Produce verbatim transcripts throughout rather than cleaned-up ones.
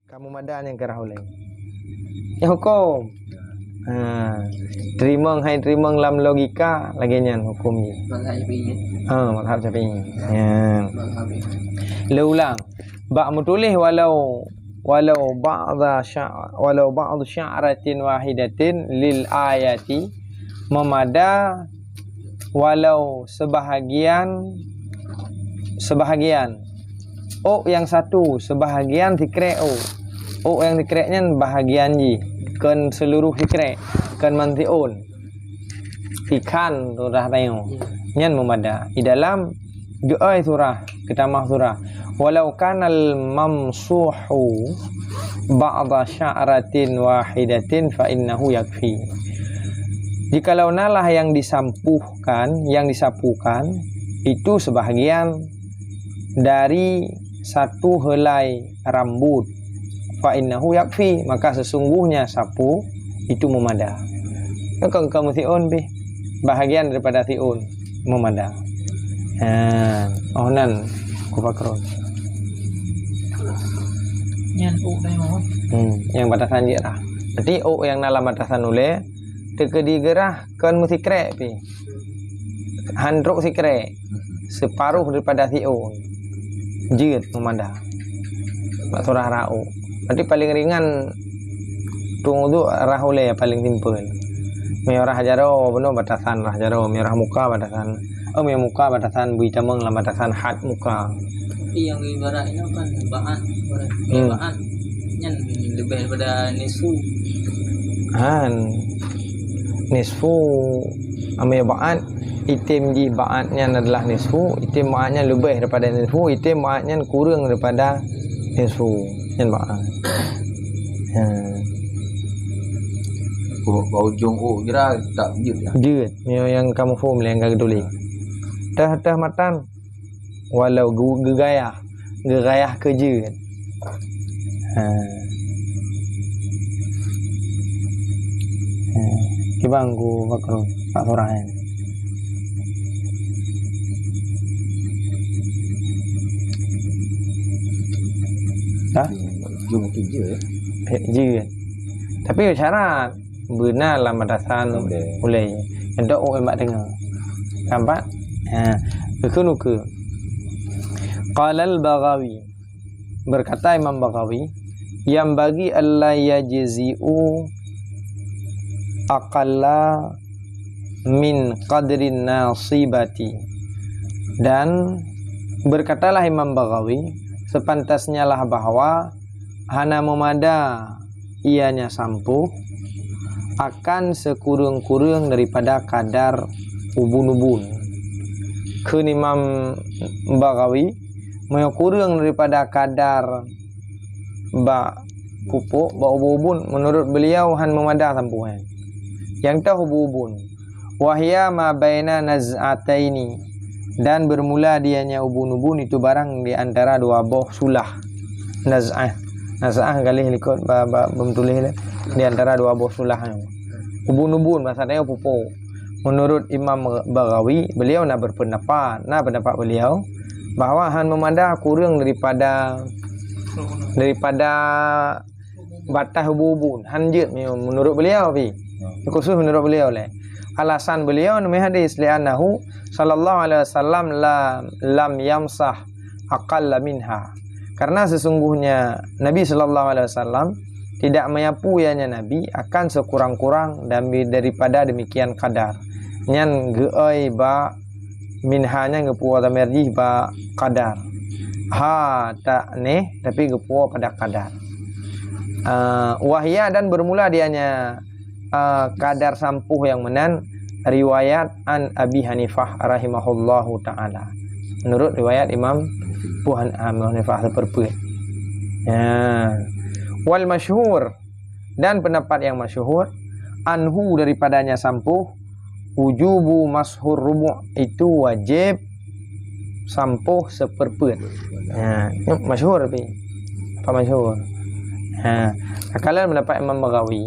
Kamu mada nyang keurah ulée. Ya hukum. Ha. Teurimong hai teurimong lam logika lagée nyan hukum jih. Mazhab Syafi'i. Ha, mazhab Syafi'i. Ya. Mazhab Syafi'i. Le ulang. Bak meutuléh walau, walau ba'dha sya-, walau ba'dhu sya'ratin wahidatin lil ayati, meumada walau sebahagian, sebahagian. Ôk nyang satu, sebahagian sikrek ôk. Ôk nyang sikrek nyan bahagian jih, kon seuluruh sikrek, kon mantiun. Ikan tu dah tayong. Nyan meumada. Di dalam geuai surah, geutamah surah. Walau kanal mamsuhu ba'da sya'ratin wahidatin fa innahu yakfi. Jikalau nalah yang disampuhkan, yang disapukan, itu sebahagian dari satu helai rambut, fa innahu yakfi, maka sesungguhnya sapu itu meumada. Kon ka meusiôn pih, bahagian daripada siôn meumada. Ha, oh nan kupakrot. Nyan ôk dah mau. Hmm, nyang batasan jih lah. Berarti ôk nyang na lam batasan ulée teukeudi geurah kon meusikrek pih. Han trok sikrek. Separuh daripada siôn. Jeuet meumada. Bak surah ra'u. Berarti paling ringan tueng uduk rah ulée paling simpel. Meunyoe rah jaroe bunoe batasan rah jaroe, meunyoe rah muka batasan. Oh, meunyoe muka batasan bui tamong lam batasan had muka. Tapi nyang ibarat nyoe kan ba'at, ibarat Hmm. ba'at nyan leubeh daripada nisfu. Han. Nisfu, amai ba'at, item jih ba'at nyan adalah nisfu, item ba'at nyan leubeh daripada nisfu, item ba'at nyan kureueng daripada nisfu. Nyan ba'at. Ha. Bak ujong ôk geurah tak jeuet lah. Jeuet. Nyoe nyang ka muphom lé nyang ka geutuléh. Teuh, teuh matan. Walau geu-, geugayah, geugayah keu jeuet. Ha. Ha. Kiban ku pakru, pak surah nyan. Dah? Ujong tu jeuet. Eh, jeuet. Tapi syarat beuna lam batasan Boleh. Boleh. Untuk orang bak dengar. Nampak? Ha, keukeun ukeue. Qala al-Baghawi. Berkata Imam Baghawi, yang bagi alla yajzi'u aqalla min qadrin nasibati. Dan berkatalah Imam Baghawi, sepantasnya lah bahwa hana meumada ianya sampoh akan sikureueng-kureueng daripada kadar ubun-ubun. Kheun Imam Baghawi, meunyoe kureueng daripada kadar bak pupuk, bak ubun-ubun, menurut beliau han meumada sampoh nyan. Nyang toh ubun-ubun. Wahya ma baina naz'ataini, dan bermula dianya ubun-ubun itu barang di antara dua boh sulah. Naz'ah. Naz'ah galih likot ba, ba, beutuléh lé. Di antara dua boh sulah. Ubun-ubun, bahasa Melayu pupuk. Menurut Imam Baghawi, beliau na berpendapat, na pendapat beliau bahwa han meumada kureueng daripada, daripada batas ubun-ubun. Han jeuet menurut beliau pi. Khusus menurut beliau lé. Alasan beliau neumé hadis, "Li'annahu sallallahu alaihi wasallam la, lam yamsah aqalla minha." Karena sesungguhnya Nabi sallallahu alaihi wasallam tidak menyapu ianya Nabi akan sekurang-kurang dami-, daripada demikian kadar. Nyan geuai bak minha nyan geupuwoe dhamir jih bak kadar. Ha tak neh, tapi geupuwoe pada kadar. Ah, wahya dan bermula dianya, ah, kadar sampoh nyang meunan riwayat an Abi Hanifah rahimahullahu taala. Menurut riwayat Imam Abu Han-, Abu Hanifah siperpeuet. Ya. Wal masyhur, dan pendapat yang masyhur, anhu, daripadanya sampoh, wujubu mashur rubu', itu wajib sampoh siperpeuet. Ha, nyoe masyhur pi. Apa masyhur? Ha, akalan pendapat Imam Baghawi.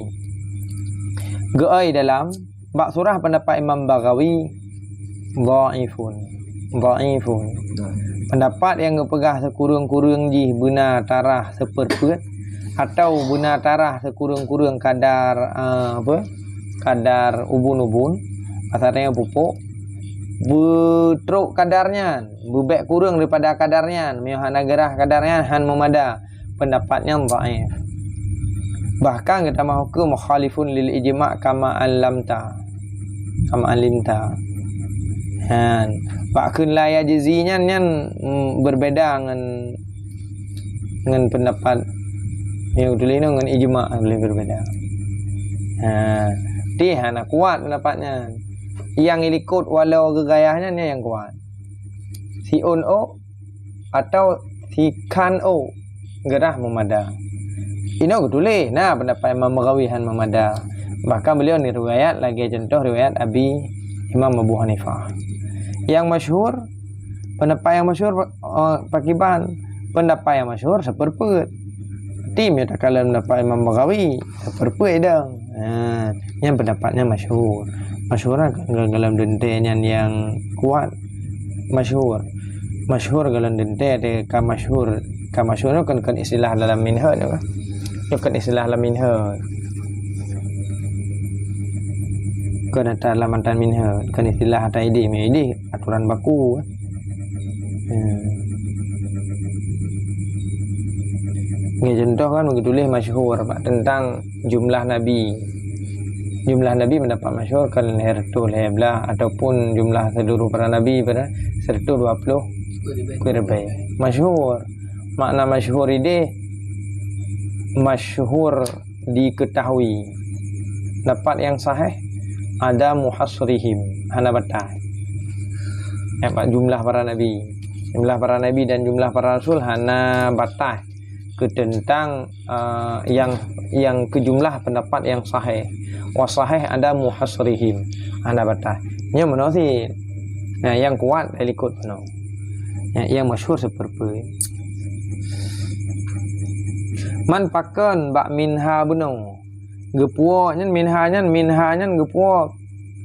Geuai dalam bak surah pendapat Imam Baghawi dhaifun. Dhaifun. Pendapat nyang geupeugah sikureueng-kureueng jih beuna tarah siperpeuet atau beuna tarah sikureueng-kureueng kadar, eh, apa? Kadar ubun-ubun, bahasa tanyoe pupuk, beutrok kadar nyan, beubèk kureueng daripada kadar nyan, meunyoe hana geurah kadar nyan, han meumada, peundapat nyan dhaif. Bahkan geutamah huköm mukhalifun lil ijma' kama alamta. Kama alimta. Han. Bak kheun la yajzi nyan, nyan, mm, berbeda ngon, ngon peundapat nyang tuléh nyoe ngon ijma' boleh berbeda. Ha. Ti hana kuat peundapat nyan. Nyang ilikot walau geugayah nyan, nyan nyang kuat. Siôn ôk atau sikhan ôk geurah meumada. Inoe geutuléh, na peundapat Imam Baghawi han meumada. Bahkan beliau neuriwayat lagèe contoh riwayat Abi Imam Abu Hanifah. Nyang masyhur, peundapat nyang masyhur, eh, pakiban, peundapat nyang masyhur seupeurpeuet. Ti meunyoe takalon peundapat Imam Baghawi, seupeurpeuet dong. Ha, nyan peundapat nyang masyhur. Masyhur kan dalam deuntée nyan nyang kuat. Masyhur. Masyhur golom teuntée teuh ka masyhur. Ka masyhur nyoe kon, kon istilah dalam minhaj nyoe kan. Nyoe kon istilah dalam minhaj. Kon ata dalam matan minhaj, kon istilah ata idéh, mé idéh aturan baku. Hmm. Nyoe contoh kan, geutuléh masyhur bak teuntang jumlah nabi. Jumlah nabi meundapat masyhur kan lhèe reutôh lhèe blaih ataupun jumlah seuluruh para nabi pada seratus dua puluh lebih. Masyhur. Makna masyhur idéh, masyhur diketahui. Dapat nyang sahih, ada muhasrihim, hana batas. Nyan bak jumlah para nabi. Jumlah para nabi dan jumlah para rasul hana batas keu teuntang eh, nyang, nyang keu jumlah peundapat nyang sahih. Wa sahih ada muhasrihim. Hana batas. Nyoe meunoe cit. Nah, nyang kuat dari likot meunoe. Nyang, nyang masyhur seupeurpeuet. Man pakon bak minha bunoe. Geupuwoe nyan minha nyan, minha nyan geupuwoe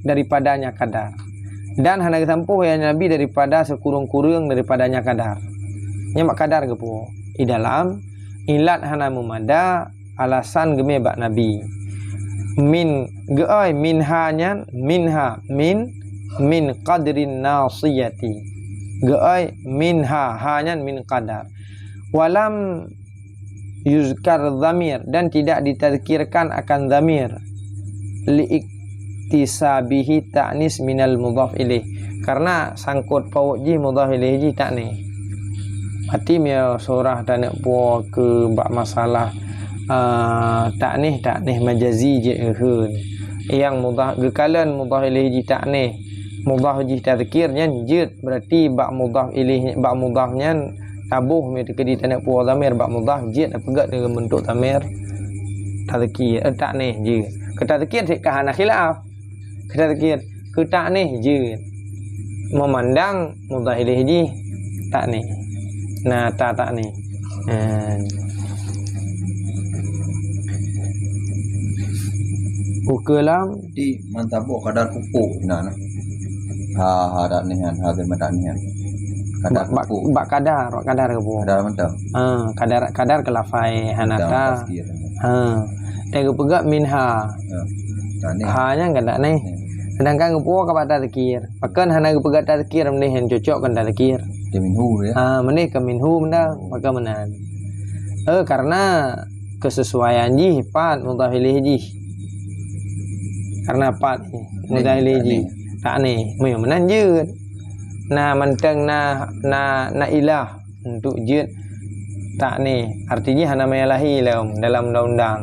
daripadanya kadar. Dan hana geusampôh ya Nabi daripada sikureueng-kureueng daripadanya kadar. Nyan bak kadar geupuwoe. Di dalam ilat hana meumada, alasan geumé bak Nabi. Min, geuai minha nyan, minha, min, min qadrin nasiyati. Geuai minha, ha nyan min qadar. Walam yuzkar dhamir, dan tidak ditazkirkan akan dhamir. Liiktisabihi ta'nis minal mudhaf ilaih. Karena sangkot paut jih mudhaf ilaih jih ta'nis. Berarti meunyoe surah taneuk puwoe keu bak masalah, ah, ta'nis, ta'nis majazi jeuet kheun. Nyang mudhaf, geukalon mudhaf ilaih jih ta'nis, mudhaf jih tazkir nyan jeuet, berarti bak mudhaf ilaih, bak mudhaf nyan taboh meuteukeudi taneuk puwoe dhamir bak mudhaf jeuet tapeugah deungon beuntuk dhamir tazkir, eh, ta'nis jeuet. Keu tazkir cit ka hana khilaf. Keu tazkir, keu ta'nis jeuet. Meumandang mudhaf ilaih jih ta'nis. Nah, ta ta'nis. Ha. Ukeue lam Di man saboh kadar pupuk sinan. Ha, ha, dak nihan, ha, bema dak nihan. Kadar bak, bak, pupuk. Bak kadar, bak kadar geupeugah. Kadar mantong. Ha, kadar, kadar keu lafai hana ta. Mantong tazkir. Ha. Teupeugah minha. Ya. Dak nihan. Ha nyan ka dak nih. Ya. Sedangkan geupeugah ka bak tazkir. Pakon hana geupeugah tazkir, mending han cocok kon tazkir. Dia minhu ya. Ha, mending ka minhu mendang, pakon meunan. Eh, karena kesesuaian jih pat mudhaf ilaih jih. Karena pat jih mudhaf ilaih jih. Ta'nis. Meunyoe meunan jeuet. Na mantong na, na, na ilah untuk jeuet ta'nis. Arti jih hana meulahi lom dalam undang-undang.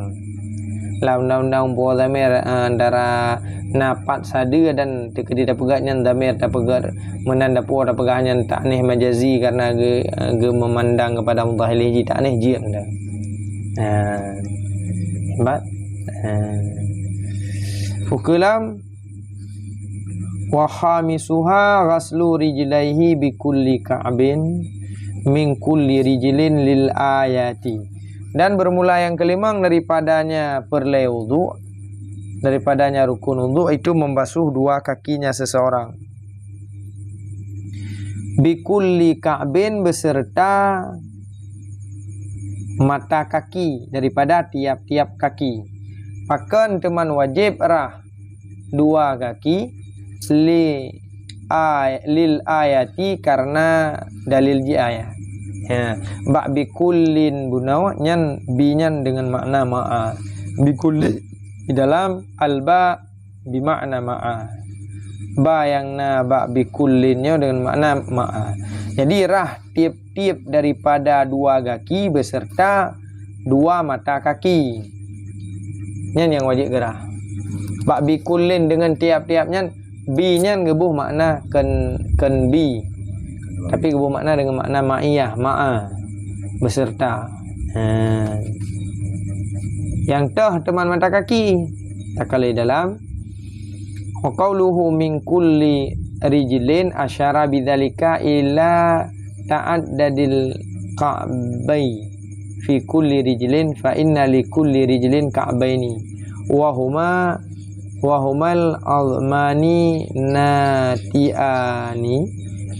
Lam undang-undang puwoe dhamir, eh, antara na pat sadeue dan teukeudi tapeugah nyan dhamir tapeugah meunan dapu tapeugah nyan ta'nis majazi karena geu-, geumeumandang kepada mudhaf ilaih jih ta'nis jeuet meunan. Ha. Hebat. Ha. Ukeue lam wa khamisuha ghaslu rijlaihi bi kulli ka'bin min kulli rijlin lil ayati. Dan bermula yang kelimang daripadanya peureulée wudhu, daripadanya rukun wudhu itu membasuh dua kakinya seseorang. Bikulli ka'bin beserta mata kaki, daripada tiap-tiap kaki. Pakon teuma wajéb rhah dua kaki, li ay-, lil ayati, karena dalil jih ayat. Ya, bak bikullin bunoe nyan, bi nyan deungon makna ma'a. Bikullin di dalam alba bi makna ma'a. Ba nyang na bak bikullin nyoe deungon makna ma'a. Jadi rhah tiep-tiep daripada dua gaki beserta dua mata kaki. Nyan nyang wajéb geurhah. Bak bikullin deungon tiap-tiap nyan, bi nyan geuboh makna kon, kon bi. Tapi geuboh makna deungon makna ma'iyah, ma'a, beserta. Ha. Nyang toh teuma mata kaki. Takalon dalam, wa qauluhu min kulli rijlin asyara bidzalika ila ta'addadil ka'bai fi kulli rijlin, fa inna li kulli rijlin ka'baini wa huma, wa humal azmani nati'ani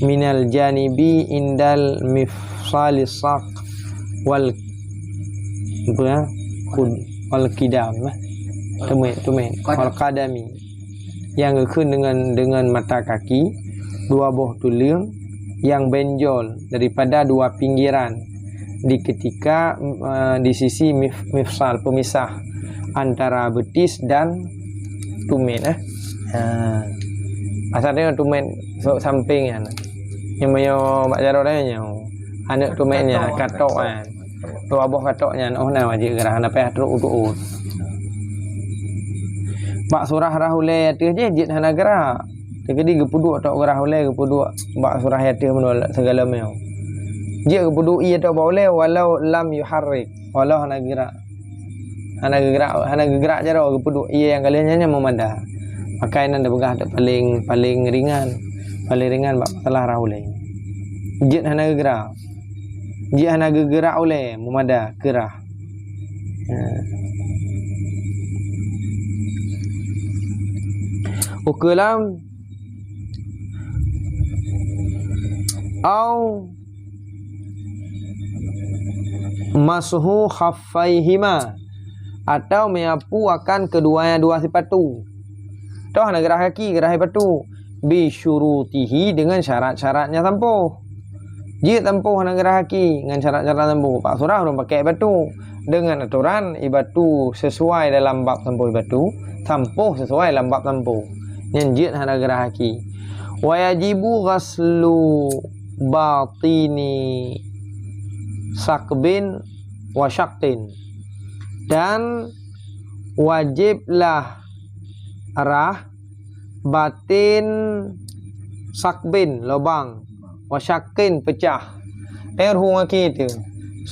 minal janibi indal mifsali saq wal, apa ya? Kud-, wal qidam, eh. Tumit, tumit. Wal qadami. Nyang geukheun deungon, deungon mata kaki, dua boh tuleueng nyang benjol daripada dua pinggiran di ketika, eh, di sisi mif-, mifsal, pemisah antara betis dan tumit, eh. Ha. Asal dia tumit so-, samping nyan. Nyang meunyoe bak jaroe nyoe, aneuk tumit nyan, katok, katok, kan. Dua boh katok nyan, oh, na wajéb geurhah, na payah trok u tuot. Bak surah rhah ulèe ateueh jih, jeuet hana geurhah. Teukeudi geupeuduek tok geurhah ulèe, geupeuduek bak surah ateueh meunurot segala meunyoe. Jeuet geupeuduek ié tok bak ulèe, walau lam yuharrik, walau hana geurhah. Hana geugrak, hana geugrak jaroe, geupeuduek ié nyang ka lheueh nyan, nyan meumada. Maka inan teupeugah tok paléng, paléng ringan. Paléng ringan bak masalah rhah ulèe. Jeuet hana geugrak. Jeuet hana geugrak ulèe, meumada, keu rhah. Ya. Ukeue lam, au mashu khaffaihima, atau meuapu akan keduanya dua sipatu. Toh hana geurhah gaki, geurhah sipatu. Bi syurutihi, dengan syarat-syaratnya sampôh. Jeuet sampôh hana geurhah gaki, ngon syarat-syarat sampôh. Bak surah ureueng pakai sipatu. Dengan aturan sipatu sesuai dalam bab sampôh sipatu, sampôh sesuai dalam bab sampôh. Nyan jeuet hana geurhah gaki. Wa yajibu ghaslu batini saqbin wa syaqqin. Dan wajiblah rhah batin saqbin, lubang, wa syaqqin, peucah. Teuh ruhueng gaki teuh,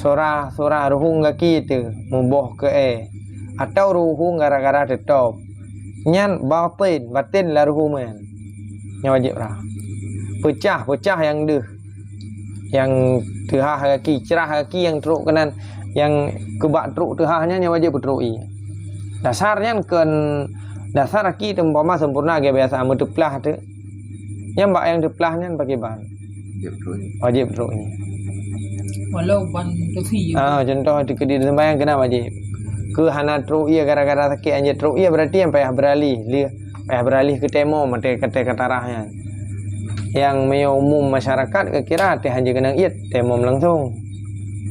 surah-surah ruhueng gaki teuh muboh keu èe, atawa ruhueng gara-gara teutôb. Nyan batin, batin lam ruhueng nyan. Nyan wajéb rhah. Peucah, peucah nyang deuh. Nyang teuhah gaki, crah gaki nyang trok keunan, nyang keubah trok teuhah nyan, nyan wajéb peutrok ié. Dasar nyan kon, dasar gaki teumpama sempurna lagèe biasa, meuteuplah teuk. Nyan bak nyang teuplah nyan pakriban? Wajéb peutrok ié. Wajéb peutrok ié. Walau ban teusi. Ah, contoh teukeudi seumbahyang keunan wajéb. Keu hana trok ié gara-gara sakét, hanjeuet trok ié, berarti nyan payah beuralih. Lé-, payah beuralih keu tayamum, watèe ka, ka tarhah nyan. Nyang meunyoe umum masyarakat, kira-kira watèe hanjeuet keunong ié, tayamum langsung.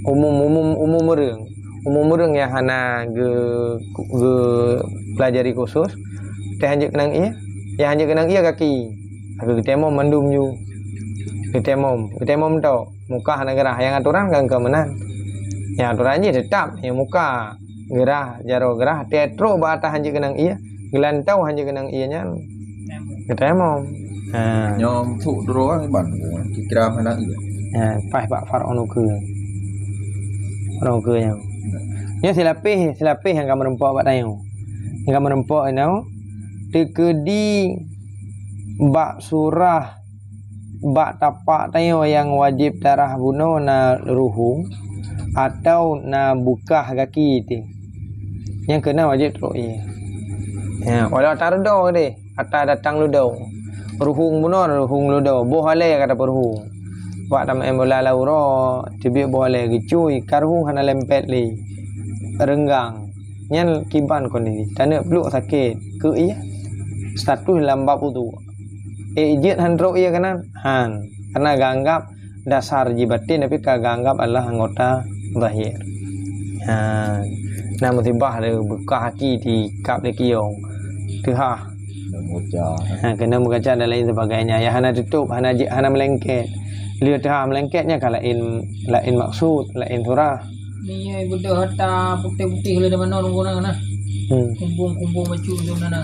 Umum, umum, umum ureueng. Umum ureueng nyang hana geu-, geupeulajari khusus, watèe hanjeuet keunong ié, nyang hanjeuet keunong ié gaki. Ka geutayamum mandum ju. Geutayamum, geutayamum tok. Muka hana geurhah, nyang aturan kan keu meunan. Nyang aturan jih teutap, nyang muka geurhah, jaroe geurhah, watèe trok bak ateuh hanjeuet keunong ié, geulantô hanjeuet keunong ié nyan geutayamum. Ha. Nyoe trok droe kan iban, kira-kira hana ié. Ha, paih bak far'un ukeue. Far'un ukeue nyoe. Nyoe silapéh, silapéh nyang ka meureumpok bak tanyoe. Nyang ka meureumpok inoe, teukeudi bak surah bak tapak tanyoe nyang wajéb tarhah bunoe na ruhueng atawa na beukah gaki teuh. Nyang keunan wajéb trok ié. Ya, walau ata reudoe deh, ata datang ludoe. Ruhueng bunoe, ruhueng ludoe. Boh alèe ka tapeuruhueng. Bak tameu'en bola lam uroe, teubiet boh lé geucui, ka ruhuh hana lempet lé. Reunggang. Nyan kiban kondisi. Taneuk pluek sakét. Keu ié. Status lam bab udhu. Eh, jeuet han trok ié keunan? Han. Karena geuanggap dasar jih batin, tapi ka geuanggap adalah anggota zahir. Ha. Nah, musibah lé beukah aki di kap lé kiyong. Teuhah. Dah meukaca. Ha, keuneuk meukaca dan lain sebagainya. Ya hana tutup, hana je-, hana meulengket. Lé teuhah meulengket nyan ka lain, lain maksud, lain surah. Ni beudôh harta putéh-putéh lé di manoe nunggu na. Hmm. Kumbung-kumbung bacut tu na.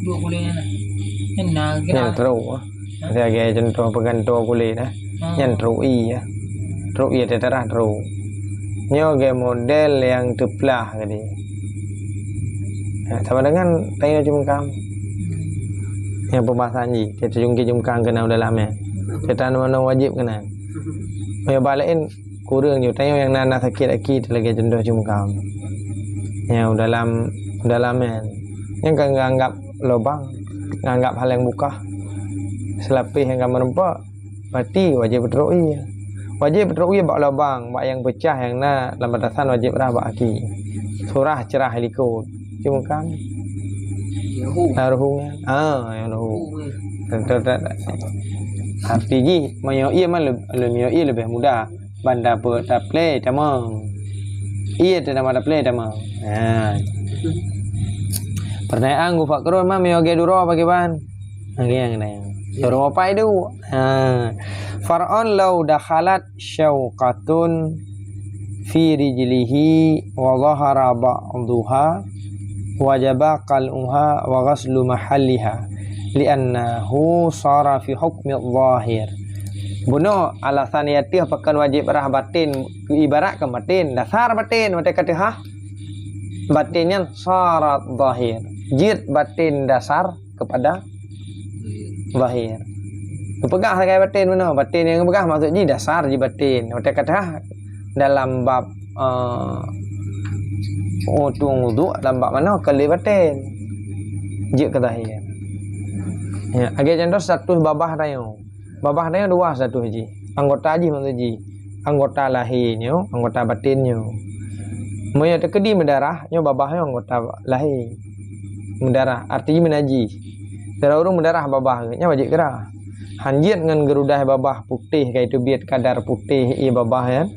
Dua kulé na. Nyan na. Nyan kena. Trok, ah. Ha? Sebagai contoh peugantoe kulé na. Ha. Nyan trok ié, ya. Trok ié teutarah trok. Nyoe ge model nyang teuplah tadi. Ha, sama dengan tanyoe jeumukam. Nyang pembahasan jih, kita jungki jeumukam keunan u dalam, ya. Kita mana wajib keunan. Ya, bak laén kureueng ju tanyoe nyang na, na sakét aki lagèe contoh jeumukam. Ya, u dalam, u dalam, ya. Nyang ka geuanggap lubang, geuanggap hal nyang bukah. Seulapéh nyang ka meureumpok, Berarti wajéb peutrok ié. Wajéb peutrok ié bak lubang, bak nyang peucah nyang na lam batasan wajéb rhah bak aki. Surah cerah likot. Cuma kan? Ruhu. Nah, ruhu nyan. Ah, nyang ruhu. Ruhu, eh. Tentu tak. Arti jih, meunyoe ié mah leb-, leb-, meunyoe ié leubeh mudah. Ban dapeuet taplé tamong. Ié teuh nama taplé tamong. Ha. Pertanyaan geupak keurot mah meunyoe gét duroe pakriban? Lagèe nyan. Ya. Suruh apai tu. Ha. Far'on lau dakhalat syauqatun fi rijlihi wa zahara ba'duha wajaba qal'uha wa ghaslu mahalliha li'annahu sara fi hukmi zahir. Bunoe alasan nyang teuh pakon wajéb rhah batin, ibarat kan batin, dasar batin, watèe ka teuhah. Batin nyan sara zahir. Jeuet batin dasar kepada zahir. Geupeugah sagai batin bunoe. Batin nyang geupeugah maksud jih dasar jih batin. Watèe ka teuhah dalam bab, eh, utông udhu, dalam bab manoe ka lé batin. Jeuet keu zahir. Ya, lagèe contoh status babah tanyoe. Babah tanyoe dua status jih. Anggota jih maksud jih. Anggota lahé nyoe, anggota batin nyoe. Meunyoe teukeudi meudarah, nyoe babah nyoe anggota lahé. Meudarah, arti jih meunajih. Sidroe ureueng meudarah babah geuh, nyan wajéb geurhah. Han jeuet ngon geurudah babah putéh, ka iteubiet kadar putéh ié babah nyan.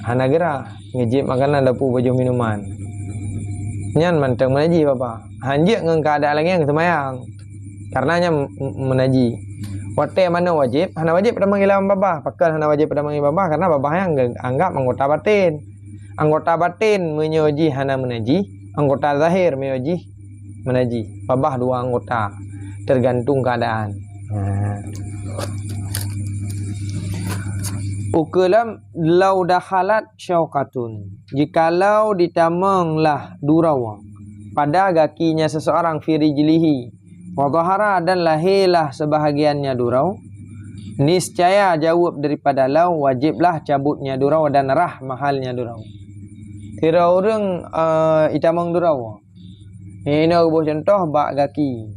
Hana geurhah, ngeujieb makanan, dapu, pajoh minuman. Nyan mantong meunajih babah. Han jeuet ngon keuadaan lagèe nyan geuseumayang. Karena nyan m-, m-, meunajih. Watèe manoe wajéb, hana wajéb tamong ié lam babah. Pakon hana wajéb tamong ié babah? Karena babah nyan geuanggap anggota batin. Anggota batin meunyoe jih hana meunajih, anggota zahir meunyoe jih meunajih. Babah dua anggota, tergantung keadaan. Ha. Ukeue lom lau dakhalat syauqatun. Jikalau ditamong lah duroe pada gakinya seseorang fi rijlihi, wa zahara dan lahé lah sebahagiannya duroe, niscaya jaweueb daripada lau wajéb lah cabutnya duroe dan rhah mahalnya duroe. Sidroe ureueng, eh, itamong duroe. Inoe geuboh contoh bak gaki.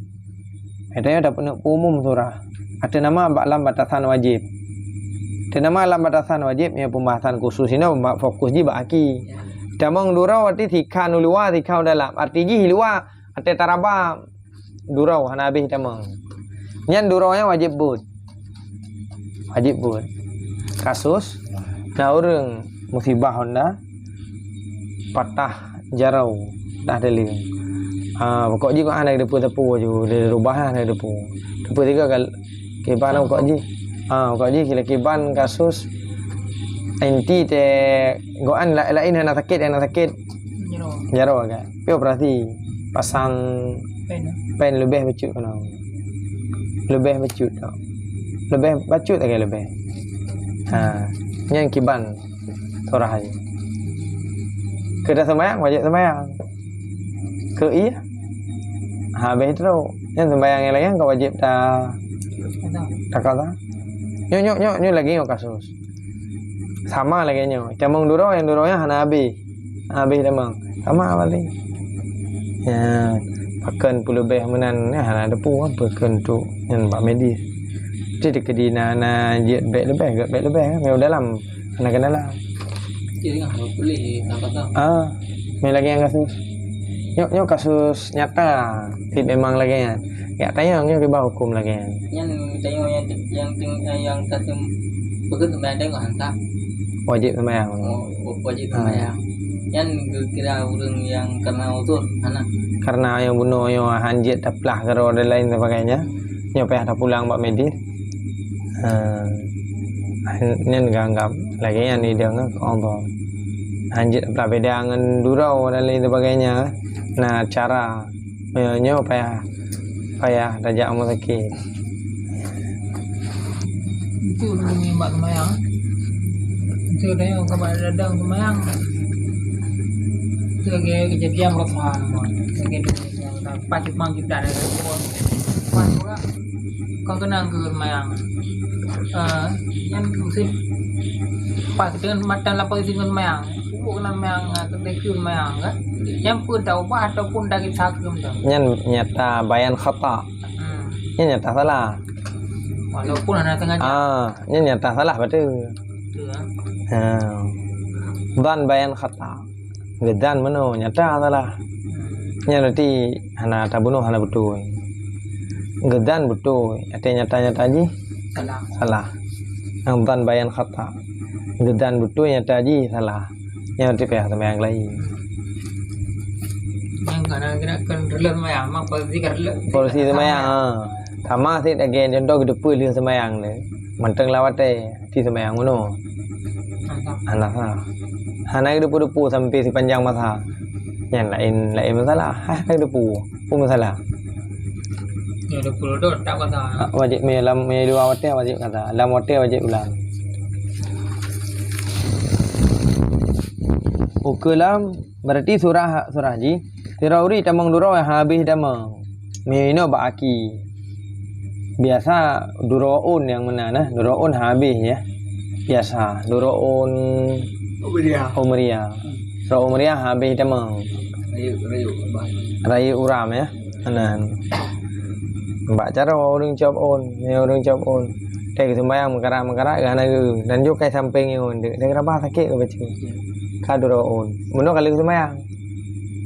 Tanyoe tapeuneuk peuumum surah. Ateueh nama bak lam batasan wajéb. Ateueh nama lam batasan wajéb, nyoe pembahasan khusus inoe bak fokus jih bak gaki. Tamong duroe arti sikhan u luwa, sikhan u dalam. Arti jih luwa, ateueh taraba duroe hana habéh tamong. Nyan duroe nyan wajéb beuet. Wajéb beuet. Kasus, na ureueng musibah honda, patah jaroe, patah teuleueng. Ha, pokok jih kok hana geuteupeue sapeue ju, dirubah hana geuteupeue. Teupeue tiga kal-, kiban pokok jih. Ha, pokok jih kira kiban kasus inti teuh goan la-, laén hana sakét, hana sakét. Jaroe. Jaroe kan. Pi operasi pasang pen, pen leubeh bacut keunoe. Leubeh bacut tau. Leubeh bacut lagèe leubeh. Ha, nyan kiban surah jih. Keu taseumayang, wajéb seumayang. Keu ié, ha, habéh trok. Nyan seumayang nyang laén ka wajéb ta-, takada. Nyoe, nyoe, nyoe, nyoe lagèe nyoe kasus. Sama lagèe nyoe. Tamong duroe, nyang duroe nyan hana habéh. Habéh tamong. Sama balik. Ya, pakon peuleubeh meunan, ya, hana teupeu pakon tu nyan bak medis. Jadi keudina na jeuet bèk leubeh, gèt bèk leubeh, kan? Meudalam, hana keunalan. Jadi, ah, boleh, tak apa-apa. Ah, meunan lagèe nyan kasus. Nyoe, nyoe kasus nyata, cit memang lagèe nyan. Ya, tanyong nyoe kiban hukôm lagèe nyan. Nyan tanyong nyang, nyang, nyang, nyang ka tem-, peugöt seumayang tanyong hantam. Wajéb seumayang. Oh, wajéb seumayang. Ah. Nyan geukira ureueng nyang karena uzur, hana? Karena nyang bunoe nyoe han jeuet taplah keudroe dan lain sebagainya. Nyoe payah tapulang bak medis. Ha, nyan geuanggap lagèe nyan idong Allah. Han jeuet taplah beda ngon duroe dan lain sebagainya. Nah, cara Meunyoe nyoe payah, payah tajak rumoh sakét. Itu ureueng bak seumayang. Itu tanyong ka bak datang seumayang. Itu lagèe keujadian meurasa. Lagèe tu, pas cuma kita ada. Pas juga. Kon keunong keu seumayang. Eh, nyan meusti pas deungon mata lapor izin ngon seumayang. Pupuk keunan seumayang, eh, keuteukeu seumayang, kan? Nyan peue taubat ataupun dari sakeum tu? Nyan nyata bayan khata. Hmm. Nyan nyata salah. Walaupun hana sengaja. Ah, nyan nyata salah betul. Betul, ah. Ha. Dhan bayan khata. Geudan meunoe nyata salah. Nyan berarti hana tabunoe, hana beutôi. Geudan beutôi, até nyata-nyata jih salah. Salah. Nyang dhan bayan khata. Geudan beutôi, nyata jih salah. Nyan berarti payah seumayang laén. Nyang kana kira kan reuloh seumayang, memang posisi ka reuloh. Posisi seumayang, ha. Sama cit lagèe contoh geuteupeue lheueh seumayang tu. Mantong lam watèe. Di seumayang bunoe. Hana sah. Hana sah. Hana geuteupeue-teupeue sampai sipanjang masa. Nyan laén, laén masalah. Hana geuteupeue. Peue masalah? Ya, dua puluh dua tak kata. Ha, wajéb mé lam, mé dua watèe wajéb kata. Lam watèe wajéb ulang. Ukeue lam, berarti surah, surah jih. Sira ureueng tamong duroe han habéh tamong. Meuinoe bak aki. Biasa duroe ôn nyang meunan, nah, duroe ôn han habéh, ya. Biasa duroe ôn Umriah. Umriah. Hmm. Duroe umriah han habéh tamong. Rayeuk, rayeuk, bah. Rayeuk uram, ya. Meunan. Bak jaroe ureueng cop ôn, ya, ureueng cop ôn. Teuh geuseumayang meukarat-meukarat geuh hana geu. Dan jok kai sampéng nyoe deuk. Dek raba sakét geuh bacut. Ka duroe ôn. Bunoe ka lheueh seumayang.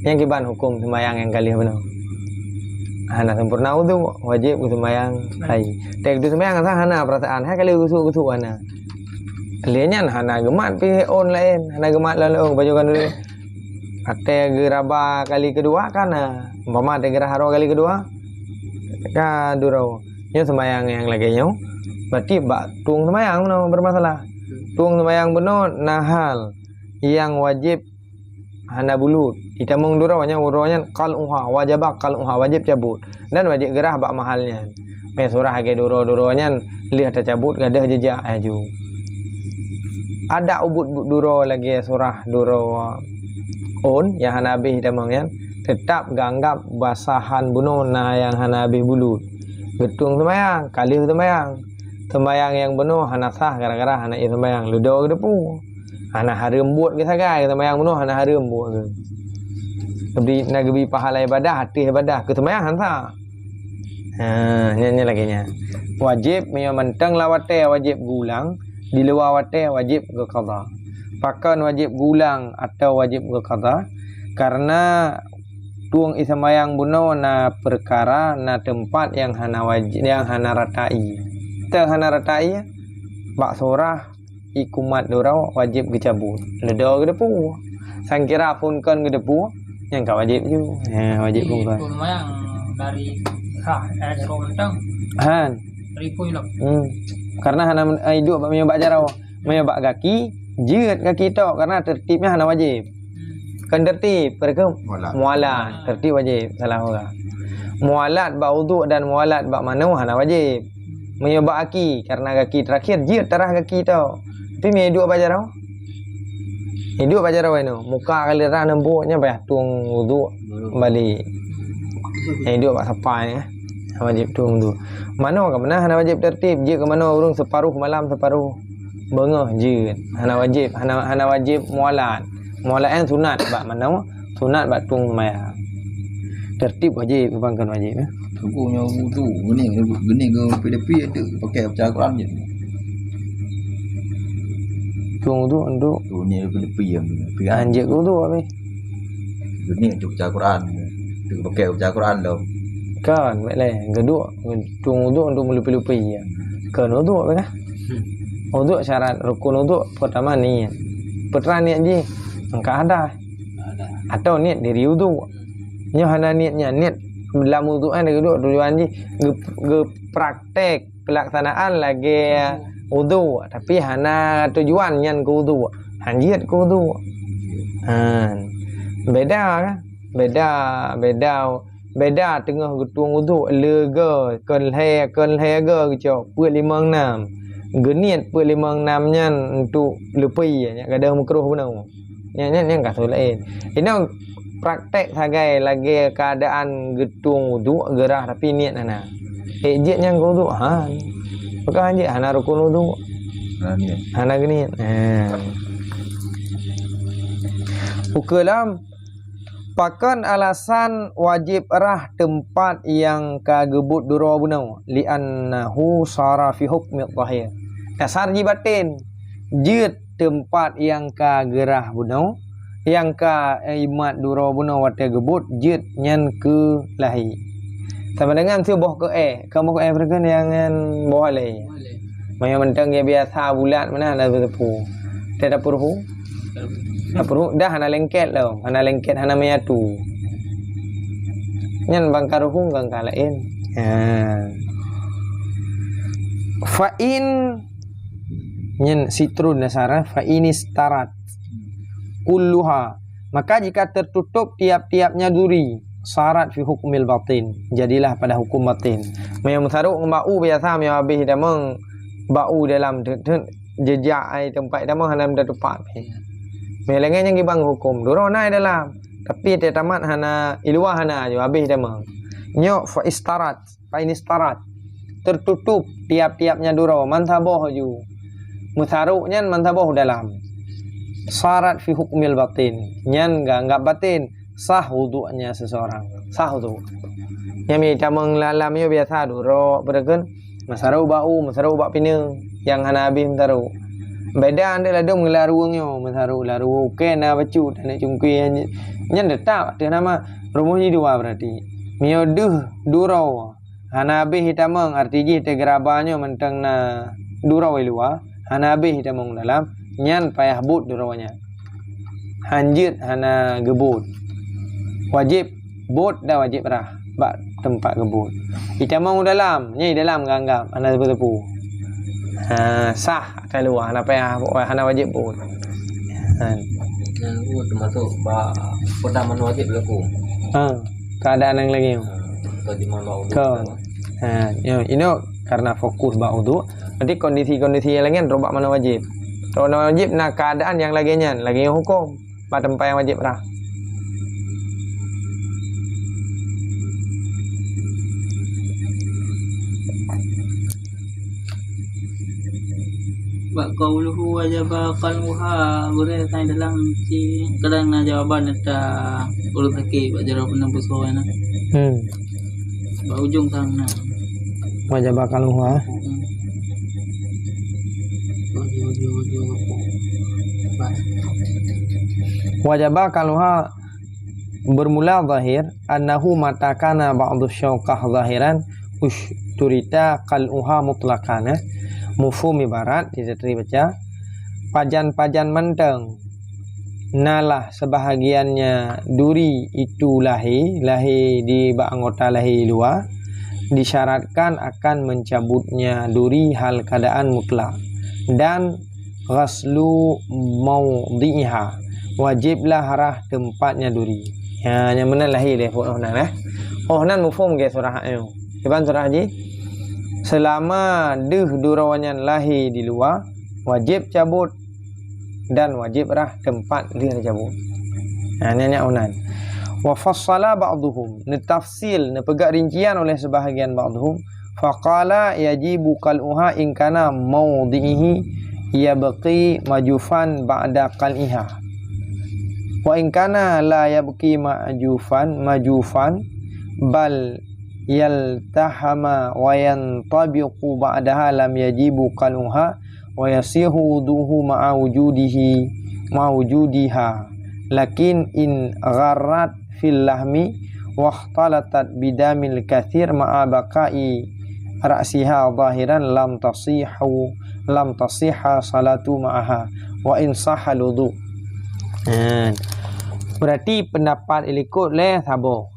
Nyang kiban hukôm seumayang nyang ka lheueh bunoe? Hana sempurna udhu, wajéb geuseumayang hai. Teuh geuseumayang asai hana peurasaan, hai ka lheueh geusuk-geusuk hana. Lheueh nyan hana geumat pih ôn laén, hana geumat lôn-lôn baju khanuri. Até geuraba kali keudua ka na. Umpama até geurah uroe kali keudua, ka duroe. Nyoe seumayang nyang lagèe nyoe, berarti bak tueng seumayang bunoe bermasalah. Tueng seumayang bunoe na hal nyang wajéb hana bulut. Itamong duroe nyan, uroe nyan qal'uha, wajaba qal'uha, wajéb cabot. Dan wajéb geurah bak mahal nyan. Mé surah lagèe duroe-duroe nyan lheueh tacabot gadôh jijak laju. Adak ubit duroe lagèe surah duroe ôn nyang hana habéh itamong nyan, teutap geuanggap basahan bunoe na nyang hana habéh bulut. Geutueng seumayang, ka lheueh seumayang. Seumayang nyang bunoe hana sah gara-gara hana éh seumayang, leudo geuteupeue. Hana hareuem buet geuh sagai, seumayang bunoe hana hareuem buet geuh. Geubri, na geubri pahala ibadah, ateueh ibadah, keu seumayang hana sah. Ha, nyan, nyan lagèe nyan. Wajéb, meunyoe mantong lam watèe wajéb geuulang, di luwa watèe wajéb geuqadha. Pakon wajéb geuulang atawa wajéb geuqadha? Karena tueng éh seumayang bunoe na peukara, na teumpat nyang hana wajéb, nyang hana rata ie. Teuh hana rata ie, bak surah ie kumat duroe wajéb geucabot. Leudo geuteupeue. Sangkira phon kon geuteupeue, nyan ka wajéb ju. Ha, wajéb phon kon. Itu lumayan dari sah, eh, dari mantong. Han. Dari phon lom. Hmm. Karena hana men-, eh, iduek bak, meunyoe bak jaroe. Meunyoe bak gaki, jeuet gaki tok karena tertibnya hana wajéb. Hmm. Kon tertib, peue keuh? Mualat. Mualat, tertib wajéb, salah orang. Mualat bak uduk dan mualat bak manoe hana wajéb. Meunyoe bak gaki, karena gaki terakhir jeuet tarah gaki tok. Tapi meunyoe iduek bak jaroe? Iduek bak jaroe inoe, muka kali rah nembok nyan payah tueng uduk balik. Iduek bak sapai, eh. Hana wajéb tueng uduk. Manoe ka meunan hana wajéb tertib, jeuet keu manoe ureueng separuh malam, separuh beungoh jeuet. Hana wajéb, hana, hana wajéb mualat. Mualat nyan sunat bak manoe, sunat bak tueng seumayang. Tertib wajib, bukan wajib, ya. Hukum nyoe wudu, geunih, geunih ke P D P untuk pakai baca Quran je. Tuang wudu untuk tu ni P D P yang anjek wudu habis. Geunih untuk baca Quran. Untuk pakai baca Quran tu. Kan, baik leh. Geduk, tuang wudu untuk melupi-lupi ya. Kan wudu apa kah? Wudu syarat rukun wudu pertama niat. Putra niat ji, angka ada. Atau niat diri wudu. Nyoe hana niat nyan, niat lam wudu nyan duduk tujuan jih geu-, geupraktek pelaksanaan lagèe wudu, tapi hana tujuan nyan keu wudu. Hanjeuet keu wudu. Ha. Beda kan? Beda, beda, beda teungoh geutueng wudu, leuga, kon lhèe, kon lhèe ga geucok, peuet limong nam. Geuniet peuet limong nam nyan untuk leupie, nyan gadôh meukruh bunoe. Nyan, nyan, nyan kasus laén. Inoe praktek sagai lagèe keuadaan geutueng wudu, geurah tapi niet hana. Ék jeuet nyang keu wudu, ha. Bukan jeuet hana rukun wudu. Hana niet. Hana geuniet. Ha. Ukeue lom, pakon alasan wajéb rah teumpat nyang ka geubot duroe bunoe? Li'annahu sara fi hukmi dhahir. Dasar jih baten. Jeuet teumpat nyang ka geurah bunoe, nyang ka, eh, imat duroe bunoe watèe geubot, jeuet nyan keu lahé. Sama dengan si boh keu éh, ka boh keu éh beureugan nyang nyan boh alèh. Meunyoe mantong nyang biasa bulat meunan hana teupeu. Teuh tapeuruhu? Tapeuruhu dah hana lengket lom, hana lengket, hana meuyatu. Nyan bangka ruhu, bangka laén. Ha. Fa in Nyan sitrun nasara, fa inistarat kulluha. Maka jika tertutup tiap-tiapnya duri, sarat fi hukmil batin, jadilah pada hukum batin. Meunyoe meusarok ngon bak u biasa, meunyoe habéh tamong bak u dalam, teut-teut jejak ai teumpat tamong hana meutupat. Meunyoe lagèe nyan kiban hukum, duroe na dalam, tapi teuh tamat hana, i luwa hana, habéh tamong. Nyoe fa istarat. Fa inistarat, tertutup tiap-tiapnya duroe, man saboh ju. Meusarok nyan man saboh dalam. Sarat fi hukmil batin, nyan geuanggap batin, sah wuduknya seseorang. Sah wuduk. Nyan mi tamong lalam nyoe biasa duroe, beureukan meusarok bak u, meusarok bak pineung, nyang hana habéh meusarok. Beda ndeuk ladom ngon laruweueng nyoe, meusarok laruweueng, ukèe na bacut, aneuk cungkui nyan, nyan teutap ateueh nama rumoh jih dua berarti. Meunyoe deuh duroe, hana habéh itamong, arti jih teugeuraba nyoe mantong na duroe luwa, hana habéh itamong dalam, nyan payah bot duroe nyan. Hanjeuet hana geubot. Wajéb bot dan wajéb rah bak teumpat geubot. Itamong u dalam, nyan i dalam geuanggap hana teupeu-teupeu. Ha, sah ka luwa, hana payah, hana wajéb bot. Ha. Nyan termasuk bak peudam manoe wajéb berlaku. Ha. Keadaan nyang lagèe nyoe. Ha, ka jimah bak uduk. Ka. Ha, nyoe, inoe karena fokus bak uduk. Nanti kondisi-kondisi nyang lagèe nyan trok bak manoe wajéb. Trok manoe wajéb na keadaan nyang lagèe nyan, lagèe nyoe hukum. Bak teumpat nyang wajéb rah. Bak qauluhu wajaba qal'uha, gurèe tanyong dalam ci, kadang na jawaban ata ureueng sakét bak jaroe peunoh peusoe na. Hmm. Bak ujong tang na. Wajaba qal'uha. Hmm. Wajaba qal'uha. Bermula zahir, annahu mata kana ba'du syauqah zahiran usyturita qal'uha mutlaqan, eh. Mufhum ibarat, di Satri baca, pajan-pajan mantong nalah sebahagiannya duri itu lahé, lahé di bak anggota lahé luwa, disyaratkan akan mencabutnya duri hal keadaan mutlak. Dan ghaslu maudhi'iha, wajiblah rah tempatnya duri. Ha, nyang meunan lahé lé phôn oh nan, eh. Oh nan mufhom gé surah nyoe. Kiban surah jih, selama deuh duroe nyan lahé di luwa, wajib cabot dan wajib rah tempat lheueh cabot. Ha, nyan nyan oh nan. Wa fassala ba'dhuhum, neutafsil, neupeugah rincian oleh sebahagian ba'dhuhum, faqala yajibu qal'uha in kana maudhi'ihi yabqi majufan ba'da qal'iha. Wa in kana la yabqi majufan, majufan, bal yaltahama wa yantabiqu ba'daha lam yajibu qal'uha wa yasihu wudu'uhu ma'a wujudihi, ma'a wujudiha. Lakin in gharrat fil lahmi wa ikhtalatat bidamil katsir ma'a baqa'i ra'siha zahiran lam tasihu, lam tasihha salatu ma'aha wa in sahhal wudu'. Nah, berarti pendapat ilikot lé saboh.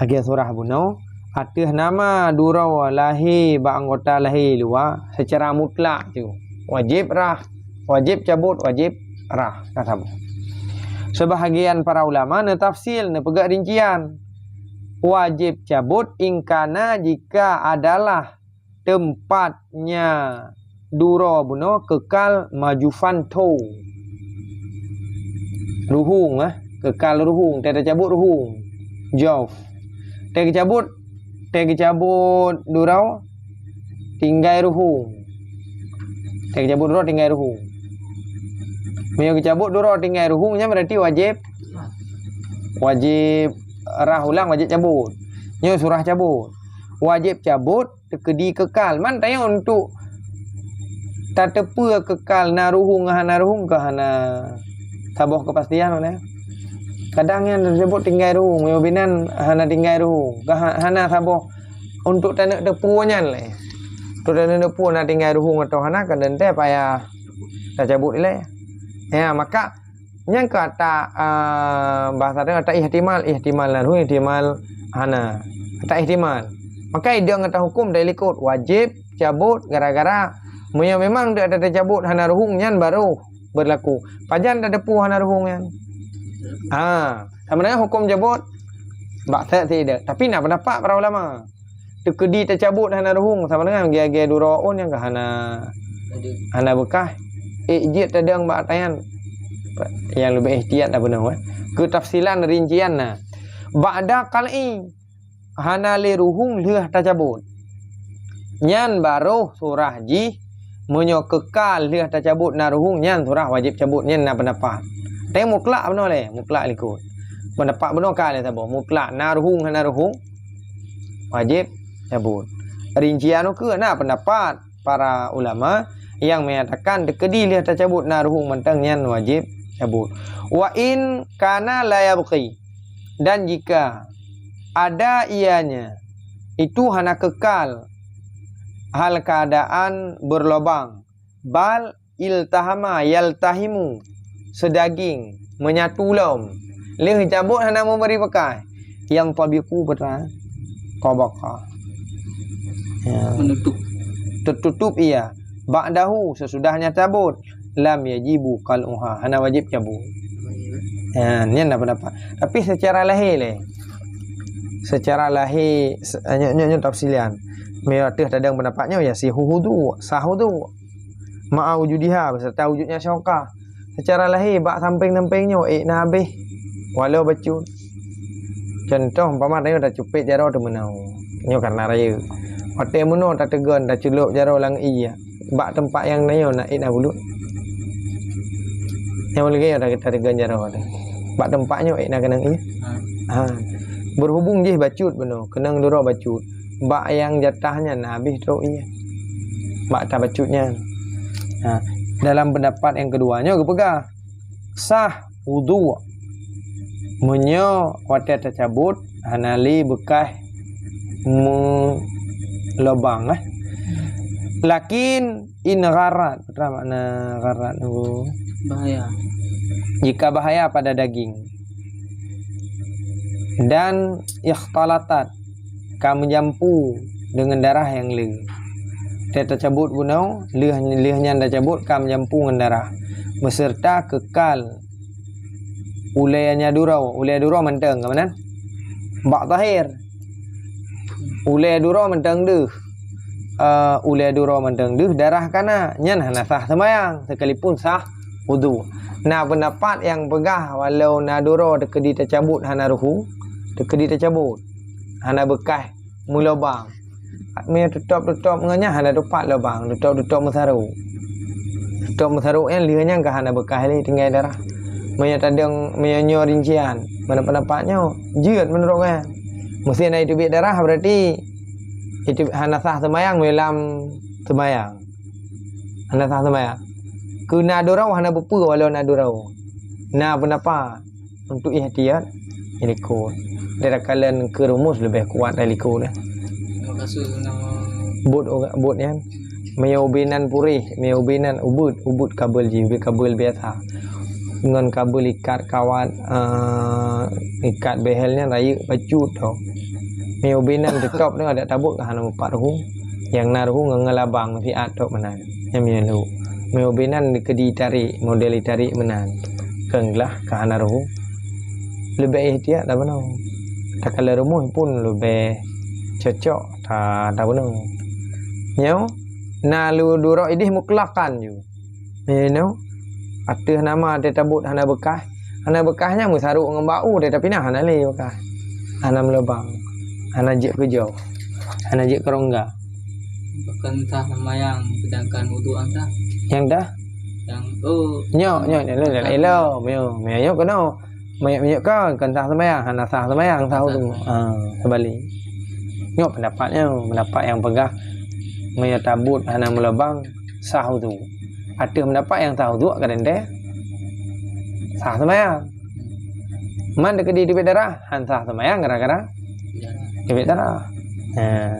Lagée surah bunoe, ateueh nama duroe lahé bak anggota lahé luwa secara mutlak tu. Wajéb rhah, wajéb cabot, wajéb rhah, ka saboh. Sebahagian para ulama neutafsil, neupeugah rincian. Wajéb cabot in kana jika adalah tempatnya duroe bunoe kekal majufan tho. Ruhueng, eh, kekal ruhueng, teucabot ruhueng. Jauf. Teucabot, teucabot duroe tinggai ruhueng. Teucabot duroe tinggai ruhueng. Meunyoe geucabot duroe tinggai ruhueng, nyan berarti wajéb, wajéb rhah ulang, wajéb cabot. Nyoe surah cabot. Wajéb cabot, teukeudi kekal. Man tanyoe untuk tateupeue kekal na ruhueng ngon hana ruhueng ka hana saboh keupastian, mana? Kadang nyan teucabot tinggai ruhueng, meunyoe binan hana tinggai ruhueng, ka ha-, hana saboh untuk taneuk teupeue nyan lé. Untuk taneuk teupeue na tinggai ruhueng atawa hana, kadang teuh payah tacabot ilée. Ya, maka nyan ka ata, ah, bahasa tanyoe ata ihtimal, ihtimal na ruhueng, ihtimal hana. Ata ihtimal. Maka idong ata huköm dari likot wajéb cabot gara-gara meunyoe memang deuek ata tacabot hana ruhueng nyan baru berlaku. Pajan tateupeue hana ruhueng nyan? Ha, sebenarnya huköm cabot bak sat sidek, tapi na pendapat para ulama. Teukeudi tacabot hana ruhueng, sama dengan gaya-gaya duroe ôn nyang ka hana, hana beukah. Ék jeuet tadong bak ata nyan. Nyang leubeh ihtiyat dah bunoe, eh. Keutafsilan rincian na. Ba'da qal'i, hana lé ruhueng lheueh tacabot. Nyan baroh surah jih, meunyoe kekal lheueh tacabot na ruhueng, nyan surah wajéb cabot, nyan na pendapat. Tapi mutlak bunoe lé, mutlak likot. Pendapat bunoe ka lé saboh, mutlak na ruhueng hana ruhueng, wajéb cabot. Rincian ukeue na pendapat para ulama nyang menyatakan teukeudi lheueh tacabot na ruhueng mantong nyan wajéb cabot. Wa in kana la yabqi, dan jika ada ianya itu hana kekal hal keadaan berlobang, bal iltahama yaltahimu, seudaging, menyatu lom. Lheueh cabot hana meubri beukah. Yantabiqu, peue teuma? Tabaqa. Ya. Menutup. Teututup ia. Ba'dahu, seusudahnya cabot. Lam yajibu qal'uha, hana wajéb cabot. Ya, nyan na pendapat. Tapi secara lahé lé. Secara lahé, se-, nyoe, nyoe, nyoe tafsilan. Meunyoe ateueh tadong pendapat nyoe, ya, sihu wudu, sah wudu. Ma'a wujudiha, beserta wujudnya syokah. Secara lahé, bak sampéng-sampéng nyoe, ék na habéh. Walau bacut. Contoh, umpama tanyoe tacupet jaroe teumeunoe. Nyoe karena rayeuk. Watée meunoe tateugon, taculok jaroe lam ié. Bak teumpat nyang tanyoe na ék na bulut. Nyang lagée nyoe ta-, tateugon jaroe teuh. Bak teumpat nyoe ék na keunong ié. Ha. Berhubung jih bacut bunoe, keunong duroe bacut. Bak nyang jatah nyan na habéh trok ié. Bak ata bacut nyan. Ha. Dalam pendapat nyang keudua nyoe geupeugah, sah wudu. Meunyoe watée tacabot hana lé beukah meulobang, eh. Lakin in gharrat, peue makna gharrat nyoe? Bahaya. Jika bahaya pada daging. Dan ikhtalatat, ka meujampu deungon darah nyang le. Watée tacabot bunoe, lheueh, lheueh nyan tacabot ka meujampu ngon darah, beserta kekal ulée nya duroe, ulée duroe mantong, ka meunan? Bak zahir. Ulée duroe mantong deuh. Eh, ulée duroe mantong deuh, darah ka na, nyan hana sah seumayang, sekalipun sah wudu. Na pendapat nyang peugah, walau na duroe teukeudi tacabot hana ruhu, teukeudi tacabot. Hana beukah meulobang. Meunyoe tutôb-tutôb ngon nyan hana tupat lobang, tutôb-tutôb meusarok. Tutôb meusarok nyan lheueh nyan ka hana beukah lé tinggai darah. Meunyoe tadong, meunyoe nyoe rincian, mana pendapat nyoe jeuet meunurot gobnyan. Meusé na jiteubiet darah, berarti jiteubiet, hana sah seumayang, meulawan seumayang. Hana sah seumayang. Keu na droe hana beupeue walau na droe. Na peundapat untuk ihtiyat, ilikot. Dari kalian keu rumus leubeh kuat dari likot dah. Buet, buet nyan. Meunyoe ubé nan puréh, meunyoe ubé nan ubeuet, ubeuet kabel jih, ubé kabel biasa. Ngon kabel ikat kawat, eh, ikat behel nyan rayeuk bacut tho. Meunyoe ubé nan teutôp nyoe adak tabot ka hana meupat ruhueng. Nyang na ruhueng ngon labang siat tho meunan. Nyan meunyoe lhok. Meunyoe ubé nan dikeudi tarék, model tarék meunan. Keu glah ka hana ruhueng. Leubeh ihtiyat tabunoe. Takalon rumoh pun leubeh cocok ta-, tabunoe. Nyoe na lu durok idéh mutlaqan ju. Nyoe ateueh nama teutabot hana beukah. Hana beukah nyan meusarok ngon bak u teuh tapinah hana lé beukah. Hana meulubang. Hana jeuet keu jauh. Hana jeuet keu rongga. Bukan sah seumayang, sedangkan wudhu sah. Nyang dah? Yang, oh. Nyoe, nyoe, nyoe, nyoe, nyoe, nyoe, nyoe, nyoe, keunoe. Meunyoe, meunyoe ka, kon sah seumayang, hana sah seumayang, sah wudhu. Ah, seubalik. Nyoe peundapat nyoe, peundapat nyang peugah, meunyoe tabot hana meulubang, sah wudhu. Ateueh peundapat nyang sah wudhu, kadang deh, sah seumayang. Man teukeudi teubiet darah, han sah seumayang gara-gara teubiet darah. Ha.